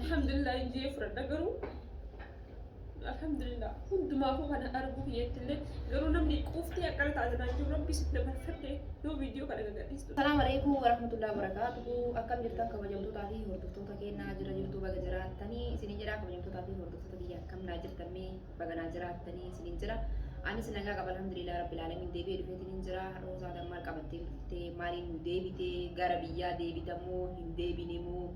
Alhamdulillah injee fudhadha garuu alhamdulillah hundumaafuu kana arguu kiyyatti illee garuu namni quuftee akkana taate naan jiru rabbi sitti dabarfadhe yoo viidiyoo kana gagadhiistu. Assalamu alaikum warahmatullahi wabarakatuhu. Akkam jirtan kabajamtootaa fi hordoftoota keenyaa jira jirtu baga jiraattanii isinin jedha kabajamtootaa fi hordoftoota kiyya akkam naa jirtan mee baga naa jiraattanii isinin jira. Anis nagaa qaba alhamdulillah rabbil alamin deebi'ee dhufeetiin jira. Roozaa tan maal qabattee dhuftee maaliin nu deebitee gara biyyaa deebitamoo hin deebine moo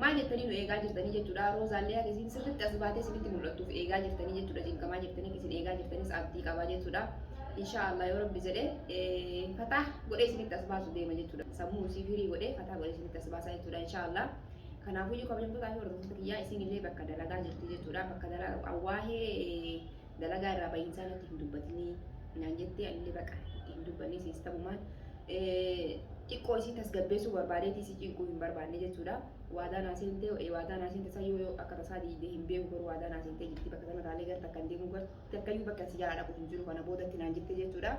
maal jettanii nu eegaa jirtanii jechuudha. Roozaallee akka isin sirriitti as baatee isinitti mul'attuuf eegaa jirtanii jechuudha. Cinqamaa jirtanii akka isin eegaa jirtanis abdii qabaa jechuudha. Inshaa Allah yoo rabbi jedhe fataa godhee isinitti as baasu deema jechuudha. Sammuu isii firii godhee fataa godhee isinitti as baasaa jechuudha inshaa Allah. Kanaafuyyuu kabajamtootaa fi hordoftoota kiyyaa isin illee bakka dalagaa jirti jechuudha. Bakka dalagaa waa'ee dalagaa irraa bahiinsaa natti hin dubbatinii naan jettee anillee bakka itti hin dubbanne siistamumaan xiqqoo isii tasgabbeessuu barbaadeeti isii cinquu hin barbaanne jechuudha. Waadaa naa seentee waadaa naa seente san yoo akka tasaa diidee hin beeku garuu waadaa naa seentee jirti bakka sana taalee gara takka hin deemu gara takkayyuu bakka si jalaa dhaqu hin jiru kana boodatti naan jette jechuudha.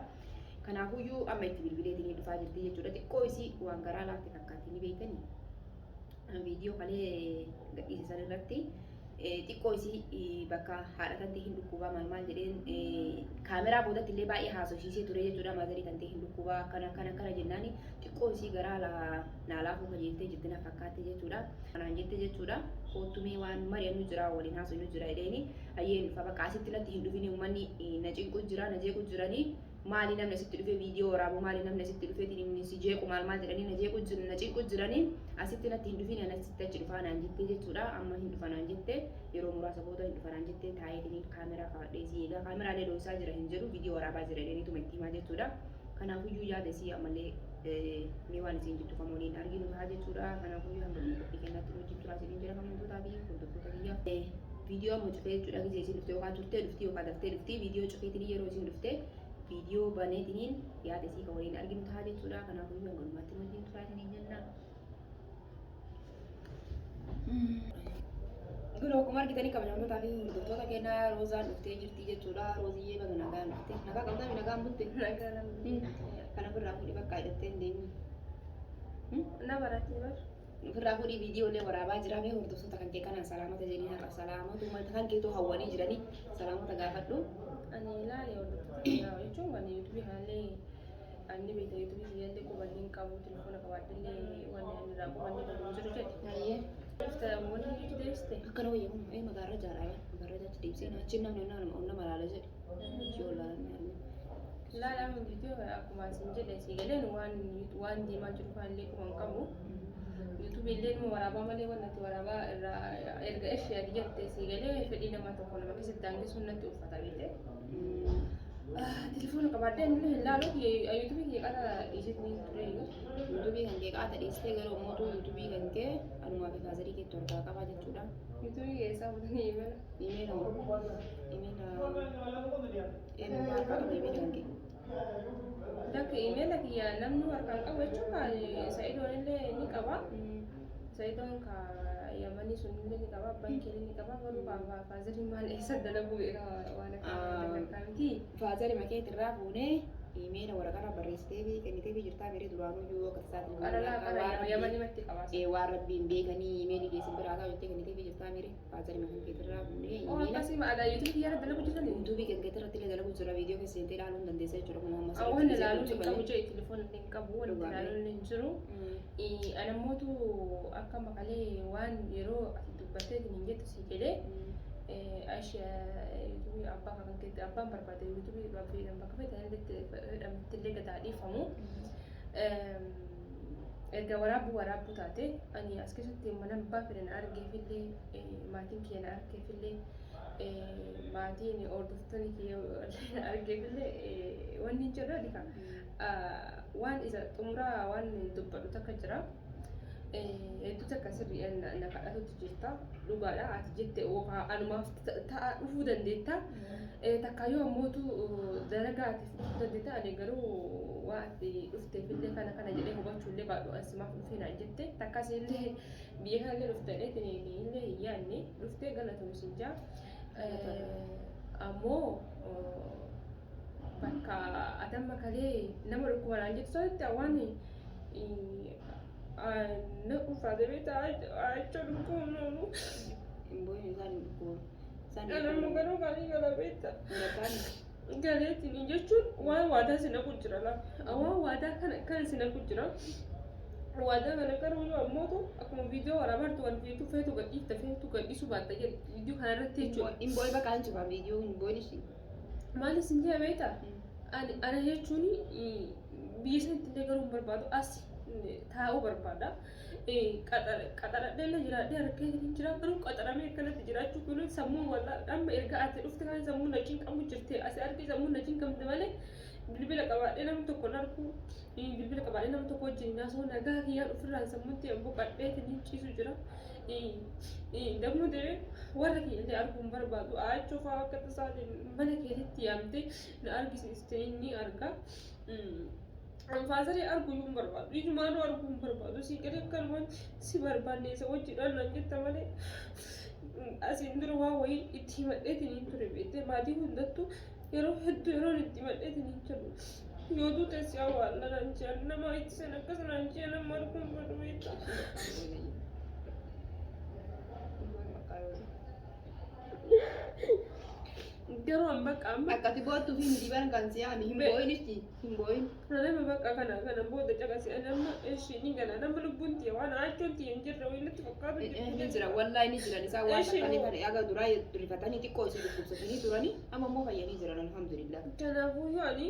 Kanaafuyyuu amma itti bilbileetiin dhufaa jirti jechuudha. Xiqqoo isii waan garaa laafte fakkaatti ni beektanii. Viidiyoo kalee gadhiise san irratti xiqqoo isii bakka haadha tantee hin dhukkubaa maal maal jedheen kaameraa boodatti illee baay'ee haasofsiisee ture jechuudha. Maazarii tantee hin dhukkubaa akkana akkana akkana jennaani xiqqoo isii garaa naa laafuu kajeeltee jirti na fakkaatte jechuudha. Kanaan jette jechuudha. Koottumee waan mari'annu jira waliin haasofnu jira jedheeni hayyeen dhufa bakka asitti natti hin dhufini uummanni na cinqu jira na jeequ jiranii maali namni asitti dhufee viidiyoo waraabu maali namni asitti dhufee inni si jeequ maal maal jedhanii na jeequ na cinqu jiranii asitti natti hin dhufin ani asitti achi dhufaa naan jettee jechuudha amma hin dhufa naan jette yeroo muraasa booda hin dhufa naan jettee taa'eetiin kaameraa kaa'adhee si eegaa kaameraalee dhoosaa jira hin jedhu viidiyoo waraabaa jira jedhaniituma itti himaa jechuudha kanaafuyyuu yaada isii ammallee mee waan isiin jettu kan waliin arginu ta'a jechuudha kanaafuyyuu hanga dhuma qophii kennaatti wajjin turaa isiniin jira kabajamtootaa fi hordoftoota kiyya viidiyoo amma cufee jechuudha gisee isiin dhufte yookaan turtee dhufti yookaan daftee dhufti viidiyoo cufeetiin yeroo isiin dhufte viidiyoo baneetiniin yaada isii kan waliin arginu ta'a jechuudha. Kanaafuu hanga dhumaatti nu wajjin turaa isiniin jenna. Kun akkuma argitanii kabajamtootaa fi hordoftoota keenyaa Roozaan dhuftee jirti jechuudha. Rooziyyee baga nagaan dhufte. Nagaa qabdaa mi nagaan bulte? Kana ofirraa fuudhi bakka hidhattee hin deemin. Na baratee bar. Ofirraa fuudhii viidiyoolee waraabaa jira mee hordoftoota kan kee kanaan salaamata jedhii har'a salaamatu kan keetuu hawwanii jiranii salaamata gaafadhu. Ani ilaale hordoftoota kiyyaa jechuun wanni yuutuubii kanallee anni beekta yuutuubii kiyyallee qubanni hin qabu telefoona qabaadhillee wanni ani irraa qubanni qabu hin jiru jedhe. Hayyee. Dhufte wanni nuti deebiste. Akkana wayya kun ee magaarra jaaraa magaarra jaachi deebisee achiin namni nama laala jedhe. Achii ol laalan arme. Laala amma viidiyoo kana akkuma isin jedhe si galeen waan waan deemaa jiru kanallee quba hin qabu. Yuutuubii illee numa waraabaa malee waan ati waraabaa irraa erga ishee ati jette si galee fedhii nama tokko nama keessatti daangessuun natti uffata beekte. Telefoona qabaadhee inni hin laalu yuutuubii kiyya qara dhiisetti ture iyyuu. Yuutuubii kan kee qaata dhiistee garuu mootuu yuutuubii kan kee anumaa fi faazarii keetti harkaa qabaa jechuudha. Yuutuubii keessaa butanii imala. Imeela imeela eenyu harkaa qaba imeela kan kee. Lakki imeela kiyya namni harkaan qabu jechuun ka Sa'idoon illee ni qaba. Sa'idoon ka Yamanii sun illee ni qaba. Abbaan kee ni qaba. Garuu ka faazarii maal eessa dalaguu beeka waan akka akka miti. Faazarii makeetirraa fuunee imeela waraqarra barreessitee fi kennitee fi jirtaa miree duraanuu yoo akka tasaatti Qaralaa qara Yamanii matti qaba. Waan rabbiin beekanii imeelii keessan biraa taa'u jettee kennitee fi jirtaa miree faazarii makeetirraa fuunee Oo imeela akkasii ma'aadha yuutuubii kiyya irra dalagu jirtanii. yuutuubii kan keetirratti illee dalagu jira viidiyoo keessa seentee ilaaluu hin dandeessa jechuudha kun amma Waan ilaaluun hin qabu jee telefoona illee hin qabu wanti ilaaluun illee hin jiru. Anammootu akka maqalee waan yeroo ati dubbattee hin jettu si jedhee ashi yuutuubii abbaa kan keetti abbaan barbaade yuutuubii bakka fedhamtti illee gadaa dhiifamu. Erga waraabuu waraabuu taate ani as keessatti mana abbaa fedhe na argeefillee maatiin kiyya na argeefillee maatiin hordoftoonni kiyya na argeefillee wanni hin jedhu adika waan isa xumuraa waan dubbadhu takka jira. Hedduu takka sirrii na kadhatutti jirta dhugaadha ati jette anumaaf ta'a dhufuu dandeetta. Takka yoo ammootu dalagaa ati dhufuu dandeetta ani garuu waa ati dhufteefillee kana kana jedhee hubachuullee baadhu ani simaaf dhufee naan jette takkas illee biyya kanallee dhufte jedheetiin illee hin yaadne dhuftee galatoomi sin jaa. Ammoo bakka ati amma kalee nama dhukkuba naan jettu sanitti waan na ulfaate beektaa jechuun dhukkuba. Dhukkuba. Isaan Anammoo garuu gaalii gala beekta. Gataan. Galeetiin jechuun waan waadaa si naqu jira laa. Waan waadaa kana kan si naqu jira. Waadaa kana garuu yoo ammootu akkuma viidiyoo waraabartu waan feetu feetu gadhiifta feetu gadhiisuu baatta jedhu viidiyoo kana irratti jechuudha. Hin boo'in bakka hin cufa viidiyoo hin boo'in ishii. Maal isin jee beektaa? Ani ana jechuun biyya sanitti illee garuu hin barbaadu as taa'uu barbaada. Qaxaradhee illee jiraadhee harkee hin jira garuu qaxaramee akkanatti jiraachuu kun sammuu walaa amma erga ati dhufte kan sammuu na cinqamu jirte asi argee sammuu na cinqamte malee bilbila qabaadhee namni tokko hin argu bilbila qabaadhee nama tokko wajjin hin haasa'u nagaa kiyyaan ofirraan sammuutti boqadhee hin ciisu jira. Dammoo deemee warra kiyya illee arguu hin barbaadu. Aachoo fa'aa akka tasaatiin mana keetitti yaamtee na argisiiste inni arga. Faazarii arguu iyyuu hin barbaadu. Ijumaanuu arguu hin barbaadu. Sii galee akkanumaan si barbaanne isa wajjidhaan naan jetta malee asiin dura waan wayii itti himadheetiin hin ture beektee maatii hundattuu yeroo hedduu yeroon itti himadheetiin hin jiru. Yoo duute si awwaalla naan jedhan nama itti san akkas naan jedhan amma arguu hin fedhu beektaa. Garuu an bakka amma Akka ati boottuu fi miti bara kan si yaame hin boo'in itti hin boo'in. Nama bakka kana kana booda caqasi ani amma ishii ni gala nama lubbuun tiyya waan aachoon tiyya hin jirre wayii natti fakkaatu Ni jira wallaahi ni jiran isaan waan Eshi takka ni hoo. fane aga duraa rifatanii xiqqoo isin dhukkubsatanii turanii amma immoo fayyanii jiran alhamdulillah. Kanaafuu yoo ani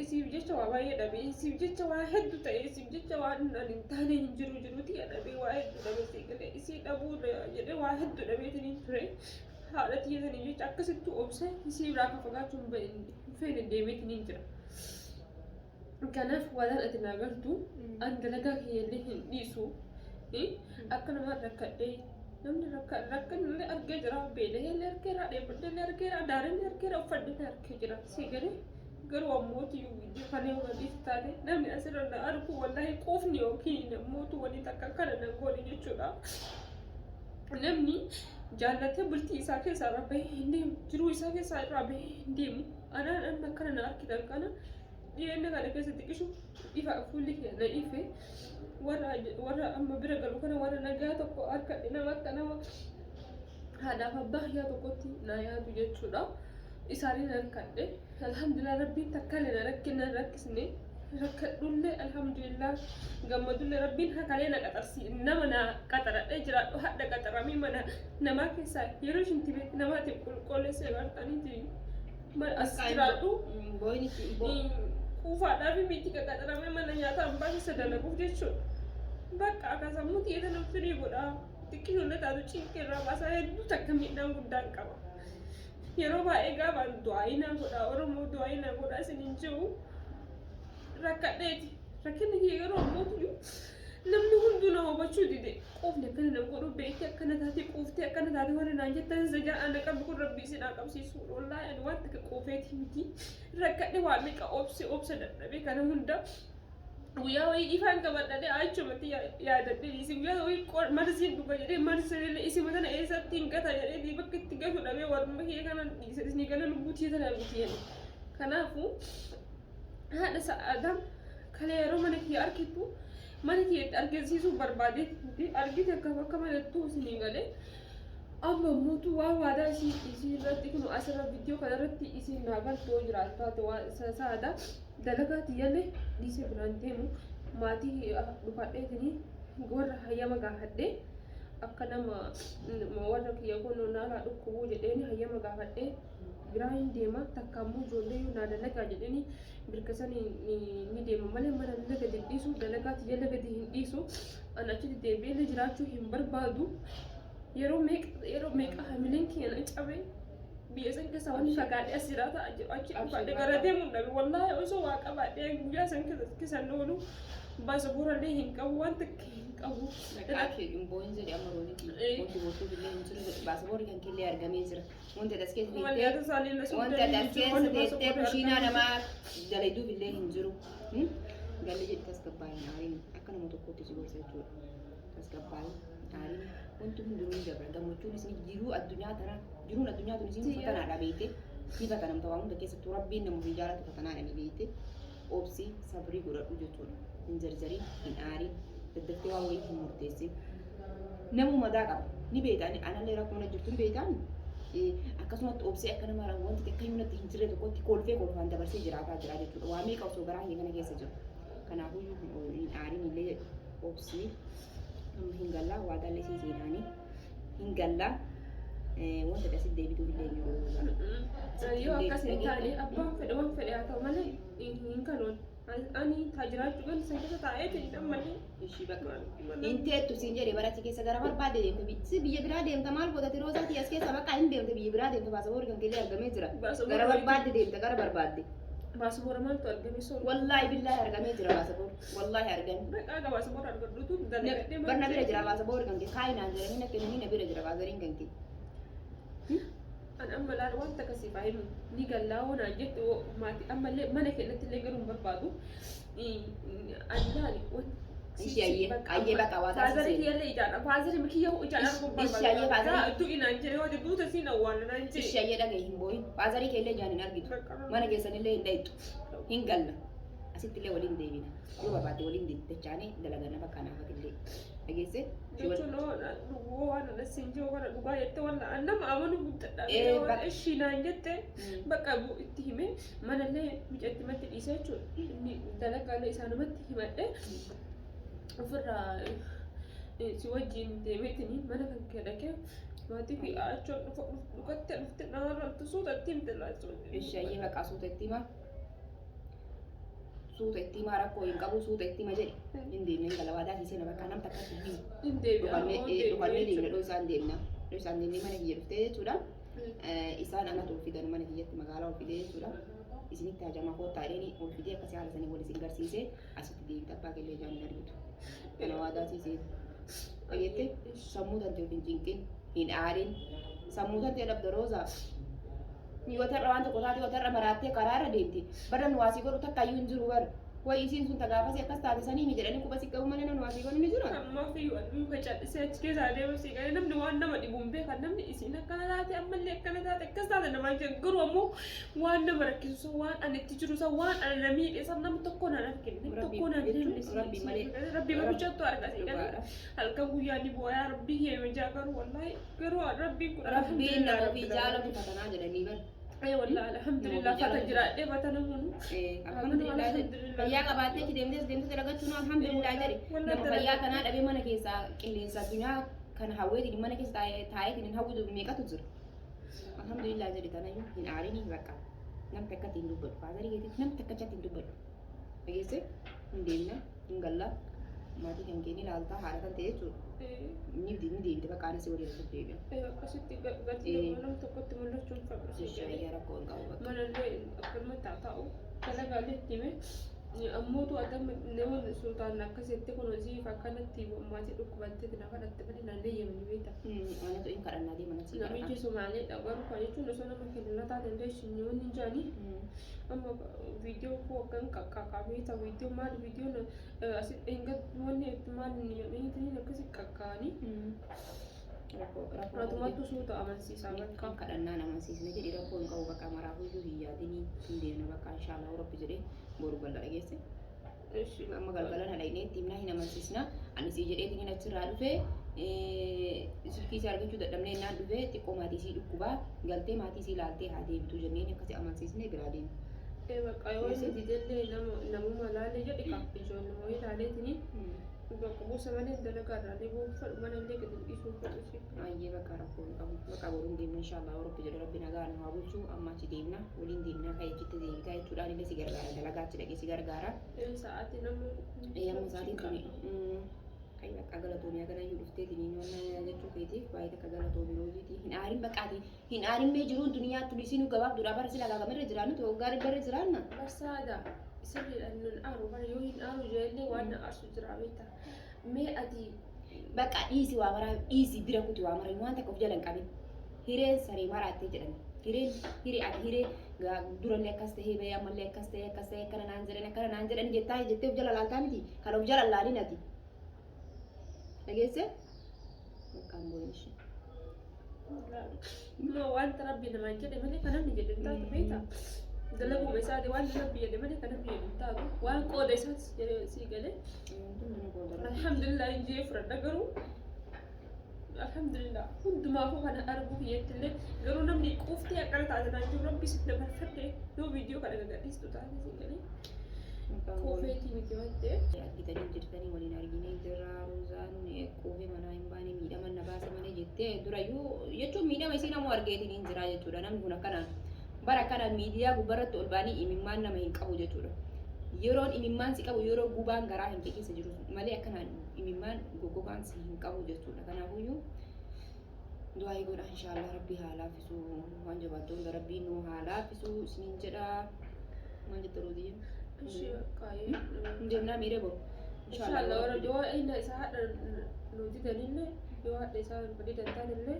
isiif jecha waa baay'ee dhabe isiif jecha waa hedduu ta'e isiif jecha waan ani hin taane hin jiru jiru tiyya dhabe waa hedduu dhabe sii galee isii dhabuu jedhee waa hedduu dhabeetiin ture. Haadha tiyya saniif jecha akkasittuu obsee isii irraa akka fagaachuu hin feene deemeetiin hin jira. Kanaaf waadaan ati naa galtu an dalagaa kiyya illee hin dhiisu. Akka nama rakkadhee namni rakkanillee argee jira beela'ee illee argeera dheebodhee illee argeera daaree illee argeera uffadhee illee argee jira sii galee garuu ammooti viidiyoo kana yoo gadhiiftu taate namni asirra na argu wallaahi quufni yookiin namoota waliin akka kana na godhe jechuudha. Namni jaallatee bultii isaa keessaa irraa bahee hin deemu jiruu isaa keessaa irraa bahee hin deemu anaan amma akkana na argitan kana dhiyeenya kana keessa xiqishu ifa fuulli kee na ife warra warra amma bira galu kana warra nagaa tokko harkadhe nama akka nama haadhaaf abbaa kiyyaa tokkotti na yaadu jechuudha isaaniin harkadhe alhamdulillah rabbiin takkalee na rakkina rakkisne rakkadhullee alhamdulillah gammadullee rabbiin hakalee na qaxarsi nama na qaxaradhee jiraadhu hadha qaxaramee mana namaa keessaa yeroo shinti beetti namaatiif qulqulleessee bartaniiti mana as jiraadhu Boo'in itti boo. quufaadhaa fi miti qaqaxaramee mana nyaataa abbaa keessa dalaguuf jechuudha. Bakka akka sammuu xiyyeeta nama firii godha. Xiqqishoollee taatu cinqii irraa baasaa hedduu takka miidhaan guddaan qaba. Yeroo baay'ee gaafa du'aayii naa godha Oromoo du'aayii naa godha isin hin jiru rakkadheeti. Rakkinni kiyya yeroo ammootu namni hunduu na hubachuu dide. Quufni akkana na godhu beekte akkana taate quuftee akkana taate warri naan jettan zajaa ana qabu kun rabbi isin haa qabsiisu. Wallaahi ani waan takka quufeeti miti. Rakkadhe waa meeqa obse obsa dadhabee kana hunda guyyaa wayii ifaan qabadhadhe achumatti yaadadhe dhiise guyyaa wayii marziin dhuga jedhee marziin isima tana eessatti hin gata jedhee bakka itti gatu dhabee warruma kiyya kana dhiise isinii gala lubbuu tiyya tana miti jedhe. Kanaafuu haadha sa'aadaa kalee yeroo mana kiyya argitu mana kiyyatti argisiisuu barbaadeeti argite akka bakka malattuu isinii galee amma mootu waan waadaa isii isii irratti kun asirra viidiyoo kana irratti isiin naa galtu yoo jiraatu taate waan sa'aadaa dalagaa tiyyallee dhiisee biraan deemu maatii dhufadheetini warra hayyama gaafadhee akka nama warra kiyya kun naarraa dhukkubuu jedheeni hayyama gaafadhee biraa hin deema takka ammoo ijoollee yoo naa dalagaa jedheeni mirga sanii ni deema malee mana illee gadi hin dhiisu dalagaa tiyya gadi hin dhiisu an achitti deebi'ee jiraachuu hin barbaadu yeroo meeqa yeroo meeqa hamileen kiyya na cabe biyya san keessa wanni fagaadhee as jiraata jiru achi dhufaadhe gara deemuun dhabe wallaahi osoo waa qabaadhee guyyaa san keessa oolu baasaboorallee hin qabu waan takka hin qabu. Maqaa kee hin boo'in jedhe amma roonitii wanti bootuuf illee hin jiru jedhe baasaboorri kan killee argamee jira. Wanti as keessa Malli teettee isaanii na wanti as keessa teettee kushiinaa namaa dalaguuf illee hin jiru. Galli jedhi tasgabbaa'in aariin akka nama tokkootti si gorsa jechuudha. Tasgabbaa'in aariin wanti hundinuu ni dabra gammachuunis ni jiruu addunyaa tana jiruun addunyaa tun isiin fatanaadha beekte ni fatanamta waa hunda keessattuu rabbiin nama ofii jaalatu fatanaadha ni beekte obsi sabrii godhadhu jechuudha. Hin jarjarin hin aarin daddaftee waan wayii hin murteessin. Namu madaa qaba ni beekta anallee rakkoo na jirtu ni beektaan. Akkasumatti obsee akka nama wanti takka iyyuu natti hin jirre tokkotti kolfee kolfaan dabarsee jiraataa jira jechuudha. Waa meeqa osoo garaa kiyya kana keessa jiru. Kanaafuu hin aarin illee, obsii, amma hin gallaa, waadaallee sii seenaanii hin gallaa, wanta asitti deebituuf illee hin jiru. Yoo akkas hin taane, abbaan fedhe waan fedhe haa ta'u malee hin kanuun. Ani taajiraachuu kan san keessa taa'eeti ammallee. Ishii bakka hin teettu siin jedhe, barachi keessa gara barbaadde deemte. Si biyya biraa deemta, maal godhate Roozaatii as keessa bakka hin deemte, biyya biraa deemte, baasaboori kan keellee argamee jira. Gara barbaadde deemte, gara barbaadde. Baasaboora maaltu argame sun? Wallaahi billaahi argamee jira baasaboori. Wallaahi argame. Bakka baasaboora argadhutu dalagadhee. Bar na bira jira baasaboori kan kee, kaayinaan jedhanii na kennanii, na bira jira baasariin kan kee. An amma laal, wanta akkasii faa himu ni gallaa hoo naan jette maatii ammallee mana keenyatti illee galuu hin barbaadu. An laali. Ishii ayyee ayyee bakka waataa. Faazarii kiyyallee ijaan, faazarii kiyya ijaan arguun barbaadu. Ishii ayyee faazarii. Du'i naan jedhe, yoo duuta siin awwaala naan jedhe. Ishii ayyee, dhagahi, hin boo'in. Faazarii keellee ijaan hin argitu. Mana keessanillee hin dhayxu. Hin galla. Asitti illee waliin deebina. Yoo barbaadde waliin dachaanii dalaganna bakka naafatillee. Dhageesse? Jechuun hoo waan ana siin jiru kana dhugaa jette, walla an nama amanu guddadha. Ishii naan jette, bakka itti hime manallee micatti matti dhiisee jechuudha. Inni dalagaalee isaanumatti himadhe, ofirraa si wajjin deemeetini mana kan kee dhaqee maatii fi achoon dhugatte dhufte naarrattu suutatti himte laachuu. Ishii ayyee, bakka suuta itti himaa. Suuta itti himaa, rakkoo hin qabu, suuta itti hima jedhe. Hin deemne, hin gala, waadaa siisee, na bakka nam takka hin himu. Hin deebi'a. Dhufannee deemna, dhoo isaan deemna. Dhoo isaan deemnee mana kiyya dhuftee jechuudha. Isaan anatu ol fidan mana kiyyatti, magaalaa ol fidee jechuudha. Isinitti hajamaa koottaa jedhanii ol fidee, akkasii haala sanii wal isin garsiisee asitti deebite, abbaa keellee ijaan hin argitu. Kana waadaa siisee. Dhageette? Sammuu tante of hin cinqin, hin aarin. Sammuu tante dhabda Roozaa. Yoo tarra waan tokko taate, yoo tarra maraattee karaa irra deemte, bara nu waasii godhu takka iyyuu hin jiru bara. Way isiin sun tagaafasii akkas taate sanii mi jedhanii quba si qabu malee namni waasii godhu ni jira. Ammaaf iyyuu adduu ka callisee achi keessaa deemu si galee, namni waan nama dhibu hin beekan, namni isiin akkana taate, ammallee akkana taate, akkas taate namaan jedhan, garuu ammoo waan nama rakkisu san, waan ani itti jiru san, waan ana na miidhe san namni tokko naan argine, namni tokko naan deemne. Rabbi malee. Rabbi mabichaattu arga si galee, halkan guyyaa ni bu'a, yaa Rabbii kee mijaa, garuu wallaahi garuu Rabbiin kun Rabbiin nama ofii jaalatu fatanaa jedhanii bar. Ee wallaahi, alhamdulillah, fata jiraadhee fatana munu. Alhamdulillah jedhi. Fayyaa qabaattee achi deemtee as deemtee dalagachuun alhamdulillah jedhi. Nama fayyaa kanaa dhabee mana keessaa qilleensa addunyaa kana hawweetiin mana keessa taa'eetiin hin hawwitu meeqatu jira. Alhamdulillah jedhi, tanayyuu hin aarinii bakka. Namni takka ittiin dubbadhu. Faazarii keetiif namni takka ittiin dubbadhu. Dhageesse? Hin deemna, hin galla. Maatii kan kee ni ilaalta, haadha kan ta'e jechuudha. Ni ni deebite, bakka anas waliin asitti deebi'a. Akkasitti gatii nama tokkotti mul'achuu hin qabu. Ishee rakkoo hin qabu bakka. Manallee akkanumatti haa taa'u, dalagaalee itti hime, ammootu adam namoonni sultaan akkasitti kun hojii akkanatti maatii dhukkubattee na kadhatte malee naan eeyyamani beekta. Anatu hin kadhannaa deema, natti kadhannaa. Namichi Somaaleedha garuu, kan jechuun osoo nama kennaa taate illee ishiin wanni hin jaanii amma viidiyoo koo akkan qaqqaqaa beekta, viidiyoo maal, viidiyoon asitti hin wanni maal jedhanii akkasi qaqqaanii. Atumatu suuta amansiisaa bakka. Kadhannaan amansiisne jedhi, rakkoo hin qabu, bakka maraafuyyuu hin yaadinii, hin deemna bakka, inshaallah Rabbi jedhee boru galla, dhageesse. Amma galgala na dhaqnee itti himnaa, hin amansiisna. Ani sii jedheetiin achirraa dhufee silkii isii argachuu dadhabnee innaan dhufee, xiqqoo maatii isii dhukkubaa, galtee maatii isii ilaaltee haa deebitu jenneen, akkasi amansiisnee biraa deemna. Bakka yoo inni didellee namuma laalee jedhi ka ijoollee wayii laaleetini bakka buusa malee dalagaa irraalee bu'uun fedhu, mana illee gadi dhiisuu fedhu si. Ayyee, bakka rakkoo hin qabu. Bakka boru hin deemna, inshaallah Rabbi jedhe, Rabbi nagaa nu haa bulchu, amma achi deemna, waliin deemna, ka'ee achitti deebitaa jechuudhaan illee si gargaara, dalagaa achi dhaqee si gargaara. Sa'aatii nama. Amma sa'aatiin tuni kai bakka galatoomii aganayyuu dhufteetiin waan jechuu keetiif baay'ee takka galatoomii Rooziitii. Hin aarin, baqqaati hin aarin, mee jiruun duniyaa tuni isinuu gabaabduudha bara, sila gaagamirra jiraannu waggaa dhibbarra jiraanna. Barsaada sirriidha, nun aaru bara, yoo hin aaru jeellee waan na aarsu jira beekta. Mee ati Bakka dhiisi, waa maraa dhiisi, bira kuti, waa maraa waan takka of jala hin qabin. Hireen saree maraattee jedhame. Hireen hiree ati hiree durallee akkas ta'ee bahee, ammallee akkas ta'ee, akkas ta'ee, akkana naan jedhan, akkana naan jedhan jettaa jettee of jala laaltaa miti. Kan of jala laalin ati. Dhageesse? Bakka hin boo'in ishee. No, wanta Rabbi namaan jedhe malee kan namni jedhe hin taatu beekta. Dalaguma isaati, waan Rabbi jedhe malee kan namni jedhe hin taatu. Waan qooda isaati jedhe sii galee. Alhamdulillah, hin jee fudhadha garuu. Alhamdulillah, hundumaafuu kana arguu kiyyatti illee garuu namni quuftee akkana taate naan jiru Rabbi sitti dabarfadhe yoo viidiyoo kana gagadhiistu taate si galee quufeetii miti waan ta'eef. Argitanii jirtanii, waliin arginee jirra. Roozaan quufee manaa hin baane, miidhama na baase malee jettee durayyuu jechuun miidhama isii namuu argeetiin hin jira jechuudha. Namni kun akkanaan bara akkana miidiyaa gubbarratti ol baanii imimmaan nama hin qabu jechuudha. Yeroon imimmaan si qabu yeroo gubaan garaa hin keessa jiru malee akkanaan imimmaan goggogaan si hin qabu jechuudha. Kanaafuyyuu du'aa godha, inshaallah Rabbi haa laaffisu, waan jabaattu hunda Rabbi nu haa laaffisu isiniin jedha. Maal jette, Rooziyye? Ishee baqqaayee. Hin deemnaa miiree boru? Inshaallah, warra yoo inni isaa haadha nu didanillee, yoo haadha isaa nu didan taanillee,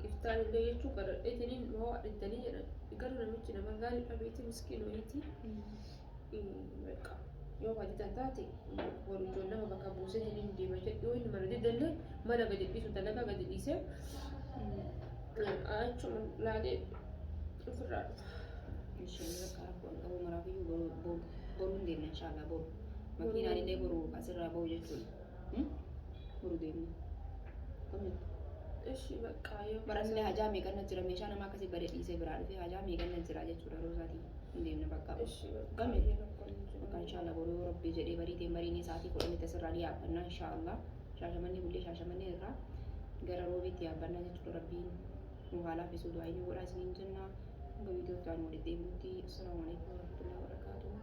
iftaanillee jechuu qadhadheetiniin yoo haadha jedhan garuu namichi nama gaarii dhabeeti, miskiin wayiiti. Bakka yoo waa didan taate boru ijoon nama bakka buuseetiniin deema jedhu, yoo inni mana didallee mana gadi dhiisu, dalagaa gadi dhiisee achuma laalee ofirraa dhufa. Isheen bakka rakkoo hin qabu, maraafiyyuu boru boru hin deemna inshaallah boru. Makiinaan illee boru asirraa bahu jechuudha. Boru deemna. Kam jettu? Ishi bakka yoo Baranillee hajaa meeqanna jira, meeshaa nama akkasii badee dhiisee biraa dhufee hajaa meeqanna jira jechuudha roozaatii. Hin deemna bakka. Ishi bakka Kami? rakkoon hin jiru. Bakka inshaallah boru yoo Rabbii jedhee bariiteen bariinee sa'aatii 10tti asirraa ni yaabbannaa inshaallah. Shaashamannee bullee Shaashamannee irraa gara Roobiitti yaabbannaa jechuudha. Rabbiin nu haa laaffisu, du'aa inni godhaa isiniin jenna. Hanga viidiyootti aan walitti deebinutti, assalaamu alaikum warahmatullahi wabarakaatuh.